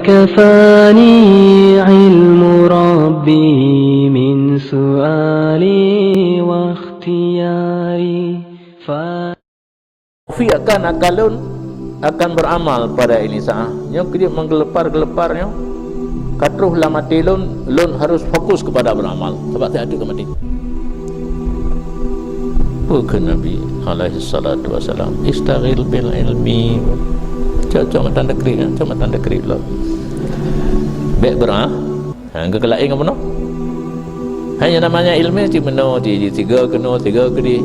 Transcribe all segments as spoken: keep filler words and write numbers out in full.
كفاني علم ربي من سؤالي واختياري. Taufik akan akan lôn akan beramal pada ini saat. Nyoe keujeuet meugelepar-gelepar nyoe. Ka troh lam até lôn, lôn harus fokus kepada beramal. Sabab saya ada ke mati. Peue kheun Nabi alaihi salatu wasalam, "Istaghil bil ilmi." Cok-cok matan deukri, cok matan deukri lom. Bèk bera-, ha, keu laén ngon meunoe. Hanya namanya ilmu cit meunoe, cit, cit sigoe keunoe, sigoe keudeh.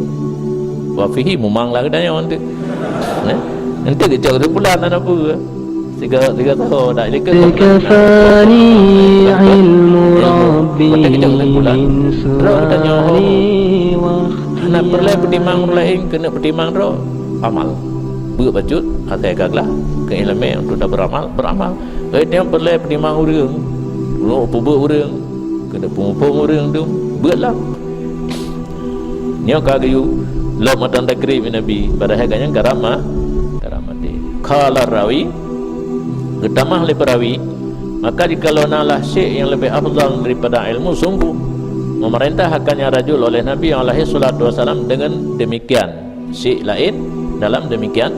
Wa fihi mumang lah geutanyoe tu. Nah, nanti keucok kesimpulan ana peue. Tiga, tiga tahun dah. Kafani ilmu Rabbi min su'ali wa ikhtiyari. Hana peureulèe peutimang ureueng laén, keuneuk peutimang droe amal. Beuet bacut, asai ka glah, keu ileumèe untuk dah beramal, beramal. Hana peureulèe peutimang ureueng, ureueng peubeuet ureueng, keuneuk peumuphom ureueng tu, beuet lah. Nyoe ka geuyue lom matan takrib Nabi, padahai gobnyan ka rab ma-, ka rab maté. Qala rawi, geutamah lé peurawi, maka jikalau na lah syek nyang leubeh afdal daripada ilmu, sungguh memerintah akan nyan rajul oleh Nabi alaihi salatu wasalam dengan demikian, syek laén dalam demikian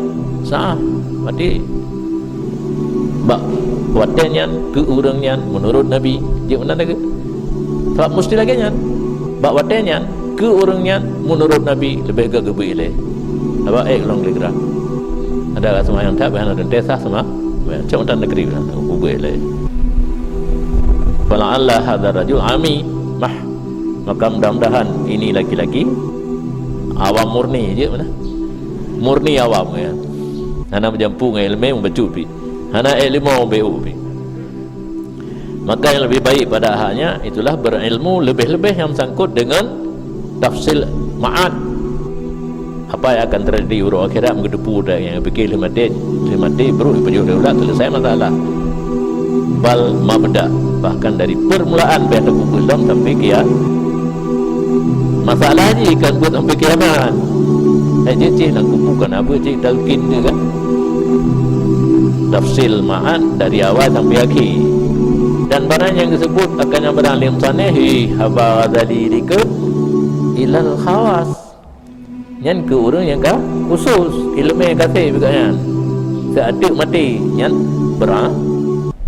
saat. Berarti bak watèe nyan keu ureueng nyan meunurot Nabi, jeuet meunan lagèe. Sabab musti lagèe nyan. Bak watèe nyan keu ureueng nyan meunurot Nabi leubeh gèt geubri ilèe. Sabab ék lom lé geura. Ada ka seumayang that, bah na teuntèe sah seuma-, cok matan takrib na, geubri ilèe. Fala'alla hadzar rajul ami, mah, maka mudah-mudahan ini laki-laki awam murni jeuet meunan. Murni awam, ya. Hana meujampu ngon ileumèe, meubacut pih. Hana ék leumo beu pih. Maka yang lebih baik pada haknya itulah berilmu lebih-lebih yang bersangkut dengan tafsil ma'ad. Apa yang akan terjadi uroe akhirat, meugeuteupeue dan nyang pikir lheueh maté, lheueh maté, brok ipajoh daulat, selesai masalah. Bal mabda, bahkan dari permulaan bèk teupeubuet lom sampai kiamat. Masalah jih kan buet sampai kiamat. Eh, jih, jih, lam kubu kan apa jih, talqin dia kan. Tafsil ma'ad dari awal sampai akhir. Dan barang nyang geusebut akan nyang barang lim saneh, hi, haba Ghazali dikeue ilal khawas. Nyan keu ureueng nyang ka khusus, ileumèe ka sép bak nyan. Seuateuk maté nyan bera-,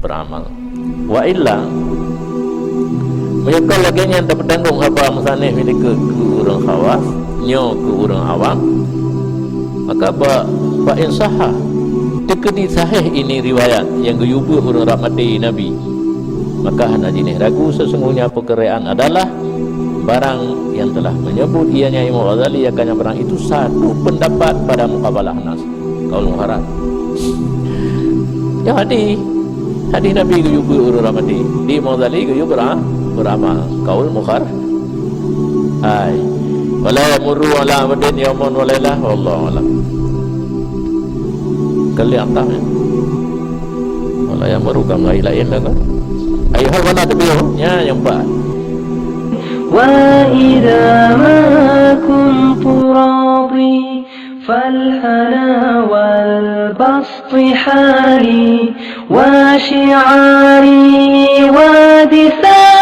beramal. Wa illa, meunyoe kon lagèe nyan tapeutanggong haba meusaneh milikeuet keu ureueng khawas, nyoe keu ureueng awam, maka ba-, fa in sahha, teukeudi sahih ini riwayat nyang geuyue beuet ureueng rab maté Nabi, maka hana jinéh ragu sesungguhnya peukeurean adalah barang yang telah menyebut ianya Imam Ghazali akan yang barang itu satu pendapat pada muqabalah nas. Kaul muharrar. Nyoe hadih. Hadih Nabi geuyue beuet ureueng rab maté. Di Imam Ghazali geuyue bera-, beramal. Kaul muharrar. Hai. Wala yamurru ala abadin yaumun wa lailah. Wallahu a'lam. Kali atas, ya. Wala yamurru kan lain-lain lah kan. Ayuhal walad biyu. Ya, yang empat. وإذا ما كنت راضي فالهنا والبسط حالي وشعاري ودثاري